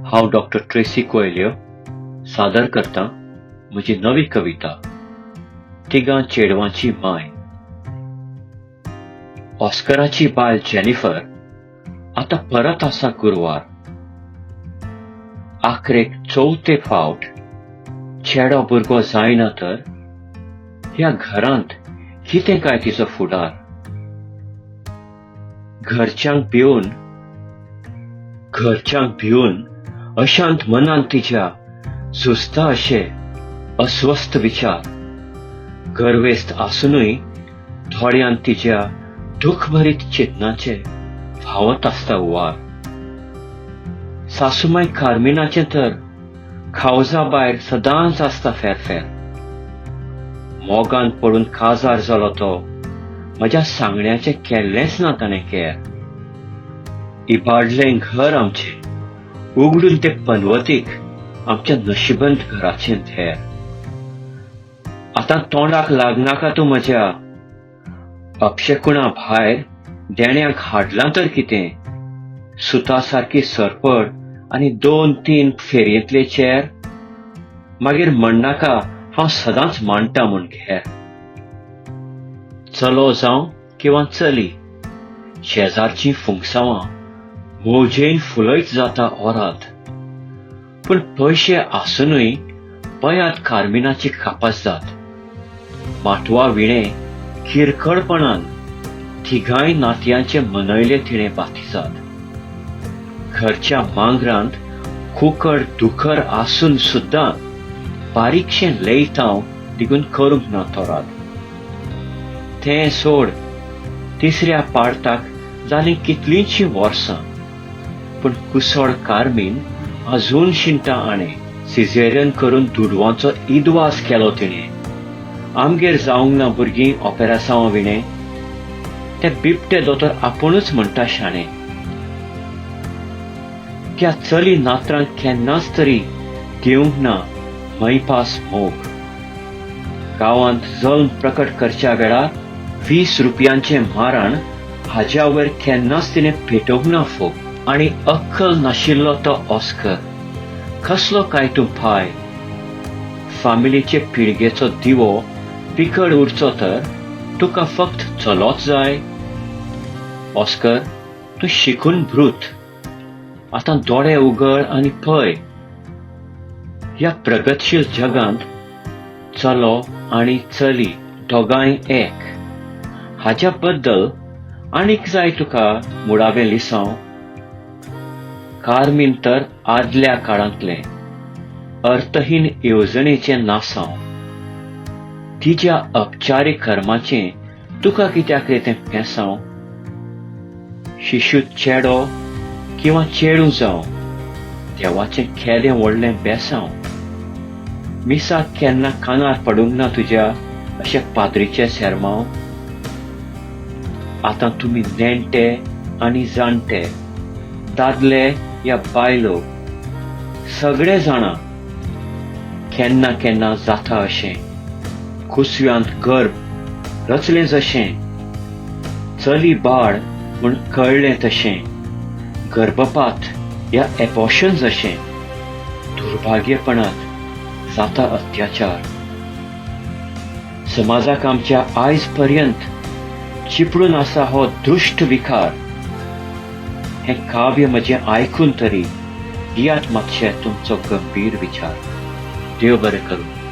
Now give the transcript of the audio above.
हांव doctor Tracy कोयल्यो सादर करतां म्हजी नवी कविता तिगां चेडवांची माय. ऑस्कराची बायल जेनिफर आतां परत आसा गुरवार. आखरेक चवथे फावट चेडो भुरगो जायना तर ह्या घरांत कितें काय तिचो फुडार. घरच्यांक भिवन अशांत मनांत तिच्या सुचता अशे अस्वस्थ विचार. गर्वेस्त आसुनूय दोळ्यांत तिच्या दुखभरीत चिंतनाचे व्हांवत आसता हुंवार. सासुमाय कार्मिनाचें तर खावजा भायर सदांच आसता फेरफेर. मोगान पडून काजार जालो तो म्हज्या सांगण्याचें केल्लेंच ना ताणें केर. इबाडलें घर आमचें उगडून ते पनवतीक आमच्या नशिबंत घराचें धेर. आतां तोंडाक लागनाका तूं म्हज्या. अपशकुणा भायर देण्याक हाडलां तर कितें, सुता सारकी सरपळ आनी दोन तीन फेरयेंतले चेर. मागीर म्हणनाका हांव सदांच मांडटा म्हूण घेर. चलो जावं किंवा चली, शेजारचीं फुंगसांवां मौजेन फुलयत जाता ओराद. पूण पयशे आसुनूय पयात कार्मिनाची कापाजदाद. माटवा विणें किरकळपणान तिगांय नातयांचे मनयले तिणें बातिजाद. घरच्या मांगरांत कुकड दुकर आसून सुद्दां बारीकशें लेयतांव देखून करूंक ना तोराद. तें सोड, तिसऱ्या पार्ताक जालीं कितलींशीं वर्सां, पूण कुसोड कार्मीन अजून शिणटा आणें. सिझेरियन करून दुडवांचो इदवास केलो तिणें. आमगेर जावंक ना भुरगीं ऑपेरासांवां विणें. ते बिबटे दोतोर आपुणूच म्हणटा शाणें. त्या चली नात्रांक केन्नाच तरी दिवंक ना मैपास मोग. गांवांत जल्म प्रकट करच्या वेळार 20 रुपयांचें माराण हाज्या वयर केन्नाच तिणें पेटोवंक ना फोग. आनी अक्कल नाशिल्लो तो ऑस्कर, कसलो काय तूं पाय. फामिलीचे पिळगेचो दिवो पिकड उरचो तर तुका फक्त चलोच जाय. ऑस्कर, तूं शिकून ब्रूत, आतां दोळे उगड आनी पळय, ह्या प्रगतशील जगांत चलो आनी चली दोगांय एक. हाज्या बद्दल आनीक जाय तुका मुळावें लिसांव? कार्मीन तर आदल्या काळांतलें अर्थहीन येवजणेचें नासांव. तिज्या अपचारी कर्माचें तुका कित्याक रे तें पेसांव? शिशू चेडो किंवा चेडूं जावं, देवाचें केदें व्हडलें बेसांव. मिसाक केन्ना कानार पडूंक ना तुज्या अशें पाद्रीचें सेर्मांव. आतां तुमी नेणटे आनी जाणटे, दादले या बायलो, सगळे जाणा, केन्ना केन्ना जाता अशें कुसव्यांत गर्भ रचलें जशें, चली बाळ म्हूण कळ्ळें तशें, गर्भपात या एबॉर्शन जशें दुर्भाग्यपणात जाता अत्याचार. समाजाक आमच्या आयज पर्यंत चिपळून आसा हो दुश्ट विकार. हें काव्य म्हजें आयकून तरी दियात मातशें तुमचो गंभीर विचार. देव बरें करूं.